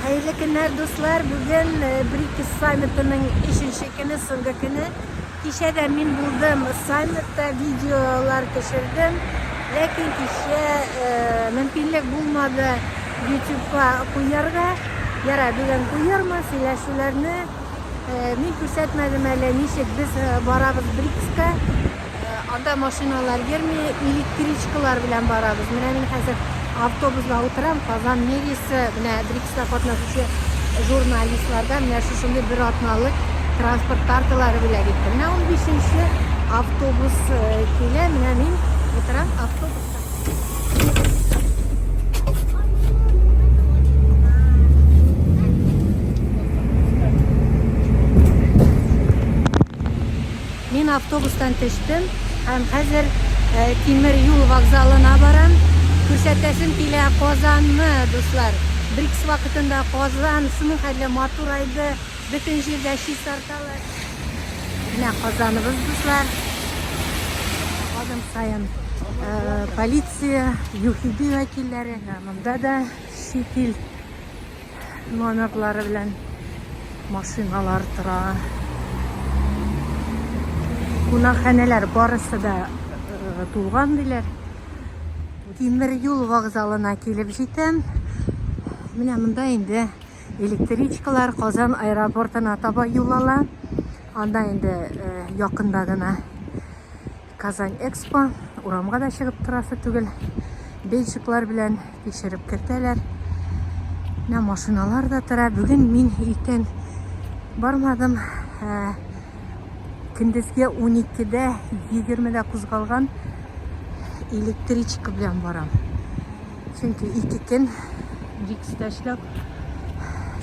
Хәерле көннәр, дуслар! Бүген БРИКС саммитының өченче көне, соңгы көне. Кичә дә мин булдым саммитта, видеолар төшердем. Ләкин кичә мөмкинлек булмады YouTube-ка куярга. Ярар, бүген куярмын сөйләшүләрне. Мин күрсәтмәдем әле, ничек без барабыз БРИКСка. Анда машиналар йөрми, электричкалар белән барабыз. Менә мин хәзер автобусга утырам, Казан мэриясе, менә БРИКСта катнашучы журналистларга менә шушындый бер атналык транспорт карталары бүләк итте. Менә 15-нче автобус килә, менә мин утырам автобуска. Мин автобустан төштем һәм хәзер тимер юл вокзалына барам. Күрсәтәсем килә Казанны, дуслар. БРИКС вакытында Казан шуның хәтле матурайды, бөтен җирдә чистарталар. Менә Казаныбыз, дуслар. Адым саен полиция, ЮХИДИ вәкилләре. Монда да чит ил номерлары белән машиналар тора. Кунакханәләр барысы да э, тулган диләр. Тимер юл вокзалына килеп җитәм. Менә монда инде электричкалар Казан аэропортына таба юл ала. Анда инде э, якында гына Казань Экспо, урамга да чыгып торасы түгел. Бейджиклар белән тикшереп кертәләр. Менә машиналар да тора. Бүген мин иртән бармадым. Ә, көндезге 12-дә 20-дә кузгалган электричка белән барам. Чөнки ике көн Рикста эшләү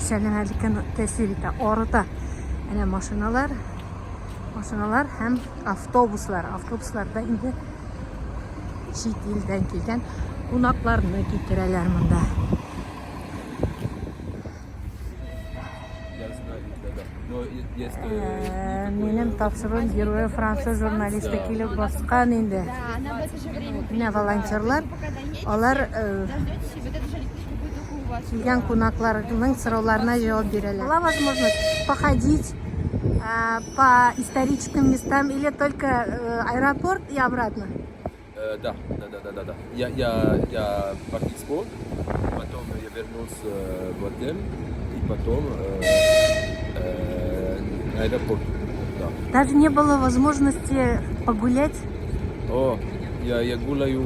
сәламәтлеккә тәэсир итә, арыта. Әнә машиналар, машиналар һәм автобуслар. Автобусларда инде чит илдән килгән кунакларны китерәләр монда. Э, минем тапшыруым герое француз журналисты килеп баскан инде. Менә волонтерлар, алар э, килгән кунакларның сорауларына җавап бирәләр. Была возможность походить по историческим местам или только э, аэропорт и обратно? Э, да, да, да, да, да, да. Я парк Экспо, потом я вернулся в отель и потом аэропорт. Да. Даже не было возможности погулять? О, я гуляю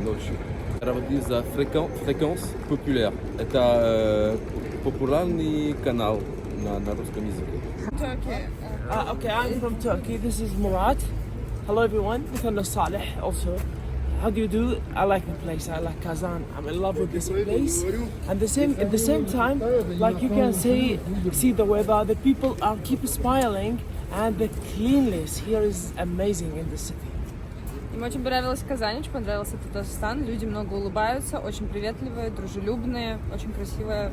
ночью. Работаю за фреквенс популяр. Это популярный канал на русском языке. Turkey. Okay, I'm from Turkey. This is Murat. Hello everyone. Muthanna Saleh also. How do you do? I like the place. I like Kazan. I'm in love with this place. And the same at the same time, like you can see the weather. The people are keep smiling, and the cleanliness here is amazing in the city. Им очень понравилась Казань, очень понравился Татарстан. Люди много улыбаются, очень приветливые, дружелюбные, очень красивая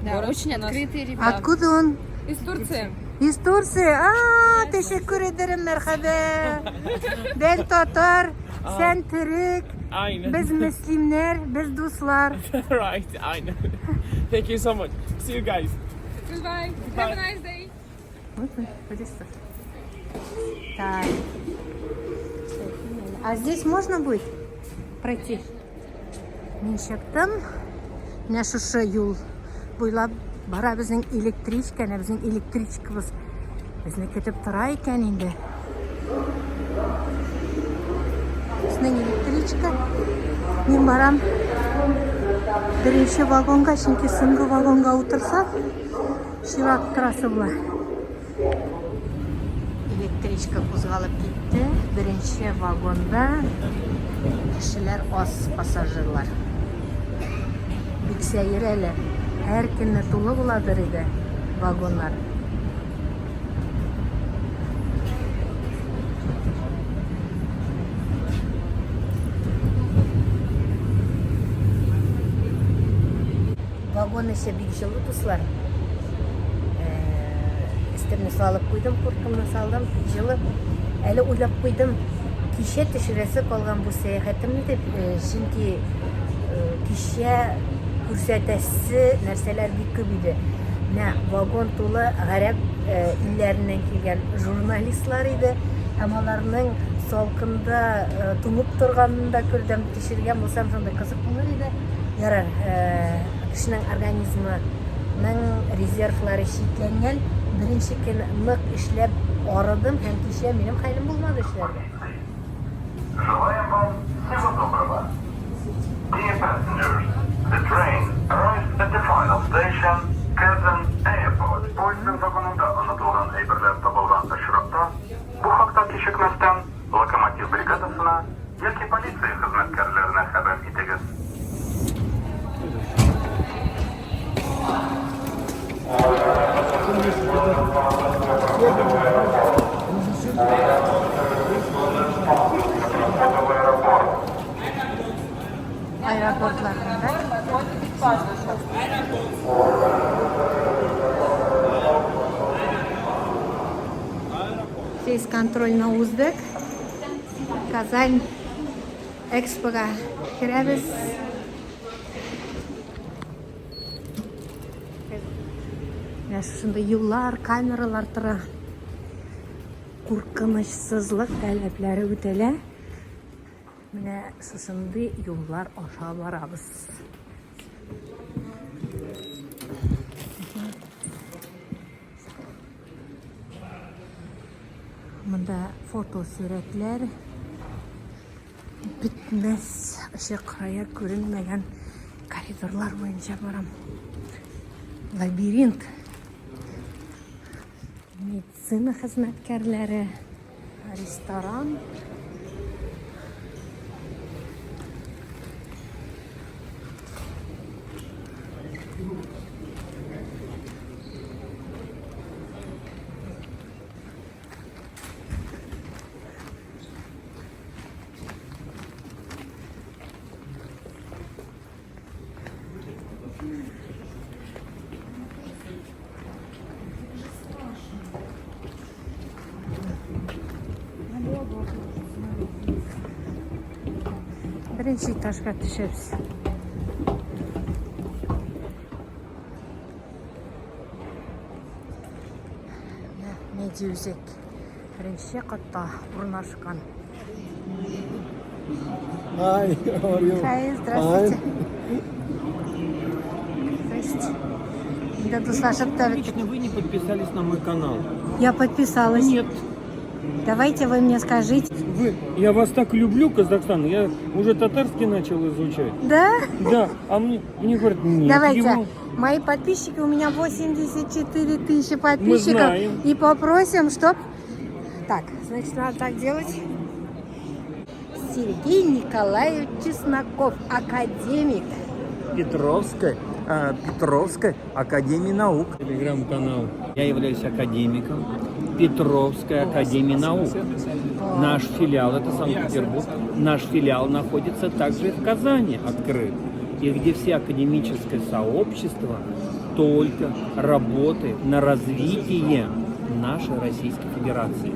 Да, город очень у нас. открытые ребята. Откуда он? Из Турции. Из Турции. А, teşekkür ederim, merhaba. Ben tatar, sen Türk. Aynen. Без мөслимнәр, без дуслар. Right, aynen. Thank you so much. See you guys. Goodbye. Have a nice day. Так. А здесь можно будет пройти? Мин чыктым. Менә шушы юл буйлап бара безнең электричка, әнә безнең электричкабыз безне көтеп тора икән инде. Безнең электричка. Мин барам беренче вагонга, чөнки соңгы вагонга утырсам, чират торасы була. Электричка кузгалып китте. Беренче вагонда кешеләр аз, пассажирлар. Бик сәер әле. Һәр көнне тулы буладыр иде вагоннар. Вагон эче бик җылы, дуслар. Өстемне салып куйдым, курткамны салдым, җылы. Әле уйлап куйдым, кичә төшерәсе калган бу сәяхәтемне дип, чөнки кичә күрсәтәсе нәрсәләр бик күп иде. Менә вагон тулы гарәп илләреннән килгән журналистлар иде. Һәм аларның салкында туңып торганын да күрдем. Төшергән булсам, шундый кызык булыр иде. Ярар, кешенең организмының резервлары чикләнгән. Беренче көн нык эшләп арыдым һәм кичә минем хәлем булмады эшләргә. Желаем вам всего доброго. Dear passengers, the train arrives at the final station, Kazan Airport. Поездның вагонында онытылган әйберләр табылган очракта, бу хакта кичекмәстән локомотив бригадасына яки полиция хезмәткәрләренә хәбәр итегез. Аэропортларында. Фейс-контрольне уздык. Казань Экспога керәбез. Менә шушындый юллар, камералар тора. Куркынычсызлык таләпләре үтәлә. Менә шушындый юллар аша барабыз. Монда фотосурәтләр бетмәс, очы края күренмәгән коридорлар буенча барам. Лабиринт. Медицина хезмәткәрләре, ресторан. Беренче этажга төшәбез. Медиа үзәк беренче катта урнашкан. Hi, how are you? Hi, здравствуйте. Здрасте. Да дуслашып та беттек. Лично вы не подписались на мой канал. Я подписалась. Нет. Давайте вы мне скажите. Вы, я вас так люблю, Казахстан, я уже татарский начал изучать. Да? Да, а мне говорят, нет. Давайте. его- Мои подписчики, у меня 84 тысячи подписчиков. знаем. И попросим, чтоб... Так, значит, надо так делать. Сергей Николаевич Чесноков, академик. Петровской Академии наук. Телеграм-канал. Я являюсь академиком Петровской Академии наук. Наш филиал, это Санкт-Петербург, наш филиал находится также и в Казани открыт. И где все академическое сообщество только работает на развитие нашей Российской Федерации.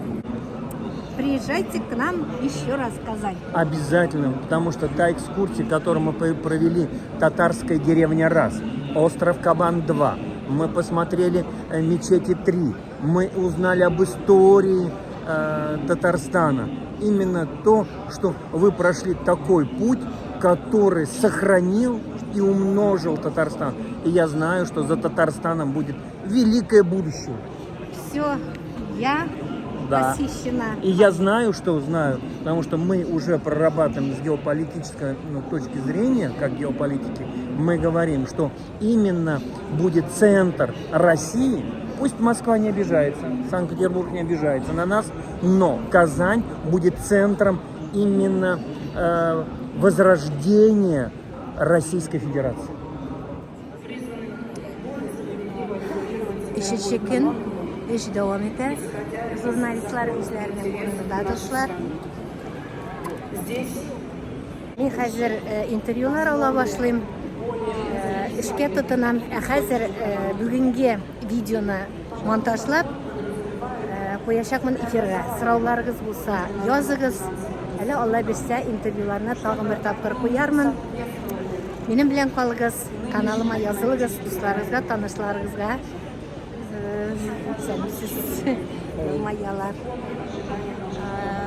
Приезжайте к нам еще раз в Казань. Обязательно, потому что та экскурсия, которую мы провели, татарская деревня раз, остров Кабан-2, мы посмотрели мечети 3, мы узнали об истории Татарстана. Именно то, что вы прошли такой путь, который сохранил и умножил Татарстан. И я знаю, что за Татарстаном будет великое будущее. Все, я восхищена. И я знаю, что знаю, потому что мы уже прорабатываем с геополитической, точки зрения, как геополитики, мы говорим, что именно будет центр России, пусть Москва не обижается, Санкт-Петербург не обижается на нас, но Казань будет центром именно возрождения Российской Федерации. Өченче көн эш дәвам итә. Журналистлар үзләренең урынында, дуслар. Мин хәзер интервьюлар ала башлыйм. Эшкә тотынам. Ә хәзер бүгенге видеоны монтажлап куячакмын эфирга. Сорауларыгыз булса, языгыз. Әле Алла бирсә, интервьюларны тагын бер тапкыр куярмын. Минем белән калыгыз. Каналыма язылыгыз, дусларыгызга, танышларыгызга. Исәнмесез. Елмаялар.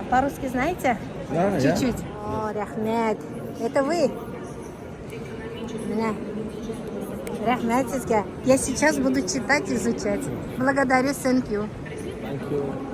По-русски знаете? Да, Чуть-чуть. О, рәхмәт. Это вы? Менә. Рәхмәт сезгә. Я сейчас буду читать, изучать. Благодарю, thank you. Thank you.